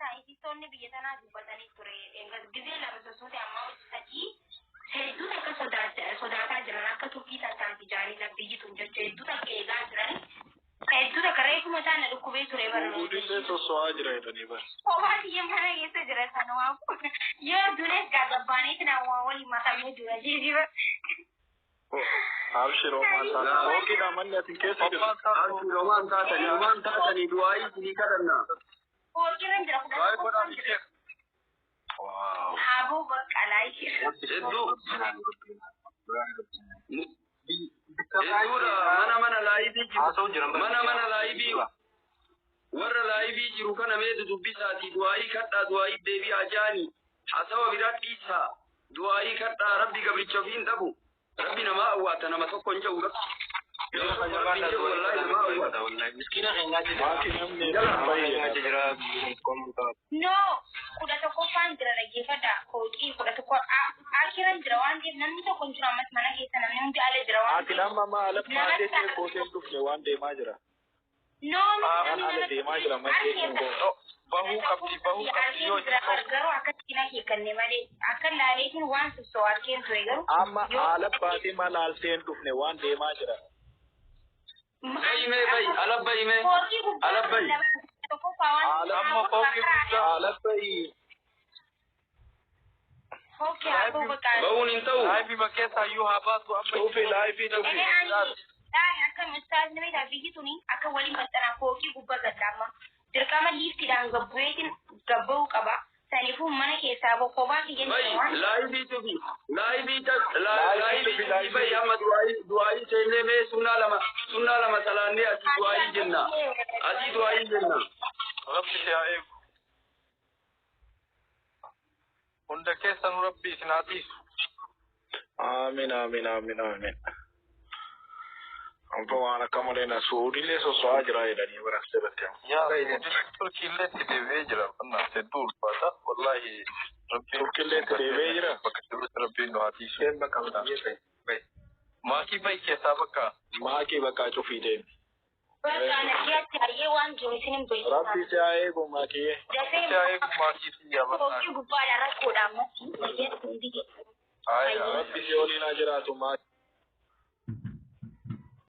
Saayintistoonni biyya tanaa dubbatanii ture. Gizee lama sossote ammaa hojii sadii hedduu takka sodaataa jiran akka Turkii tattaati jaanii biyyi tun jecha hedduu takka eegaa jiran. Hedduu takka reefuma isaan na dhukkubee ture bara. Suudiillee sosso'aa jira jedhanii bara. Kophaa kiyya mana keessa jira sanumaaf. Yoo dunes gaggabbaaniitti nama waliin makamee jira jechuudha. Abshir homaan taatan. Fooqiidha manni ati keessa jirtu. Abshir homaan taatanii homaan taatanii du'aayii isinii kadhanna. Fooqirra jira 11ffaan jira. Waaw. Haboo baqqalaa jira. Hedduu hedduudha mana mana live jiru mana mana live warra live jiru kana meetu dubbisaatii du'aayii kadhaa du'aayii deebi'aa jaanii hasawa biraa dhiisaa du'aayii kadhaa rabbi gabricha ofii hin dhabu rabbi namaa awwaata nama tokko hin jedhu rabbi nama tokko rabbi hin jedhu wallaahi namaa awwaata. Miskiina keenyaa jira. Maaki namni fayyada. No, 11ffaan jira dhaggeeffadha. Fooqii 11 akiran jira waan ta'eef namni tokko hin jiru ammas mana keessa namni hundi ala jira waan Ati ta'eef. amma maala maal gooteen dhufne waan deemaa jira. No, Waan ala deemaa jira maddee hin goone. Bahuu qabdi bahuu qabdi yoo jira garuu akkatti na hiikanne malee akka laaleetiin waan sossoo arkeen ture garuu. Amma haala baatee maal haalteen dhufne waan deemaa jira. Bayi mee bayi ala bayi mee Fooqii gubbaa ala bayi. 11ffaa waan Amma fooqii guddaa. Haala bayi. Fooqii haboo baqqalaa. Bahuun hin ta'u. Live keessa iyyuu haa baatu amma. Cufi live cufi. Ee ani dhaani akka ustaazni beektaa biyyi tuni akka waliin maxxanaa fooqii gubbaa gaddaama. Dirqama liiftiidhaan gabbu'eetiin gabba'uu qaba. Saniifuu mana keessaa kophaa kiyya Bayi waan live cufi live live cufi bayi amma du'aayii du'aayii seennee mee sunnaa lama salaannee asii du'aayii jenna asii du'aayii jenna. Rabbi si haa eegu. Hunda keessanuu rabbi isin haa tiisu. Amiin amiin amiin amiin. Amma waan akka malee na suudiillee sosso'aa jira jedhanii bara asirratti. Yaa Turkiillee itti deebi'ee jira. Qonnaa hedduu ulfaata. Wallaahi rabbiin. Turkiillee itti deebi'ee jira. Bakka jirutti rabbiin nu haa tiisu. Maakii bayi keessaa bakka. Maakii bakka cufii deemi. Bakka nagyaatti hayyee waan jiru isin hin beeku. Rabbi si haa eegu maakiyee. Dafee Si haa eegu maakii si yaa fooqii gubbaadha rakkoodha ammas nagyaatti hundi Ayyaa. Rabbi si waliin haa jiraatu maakii.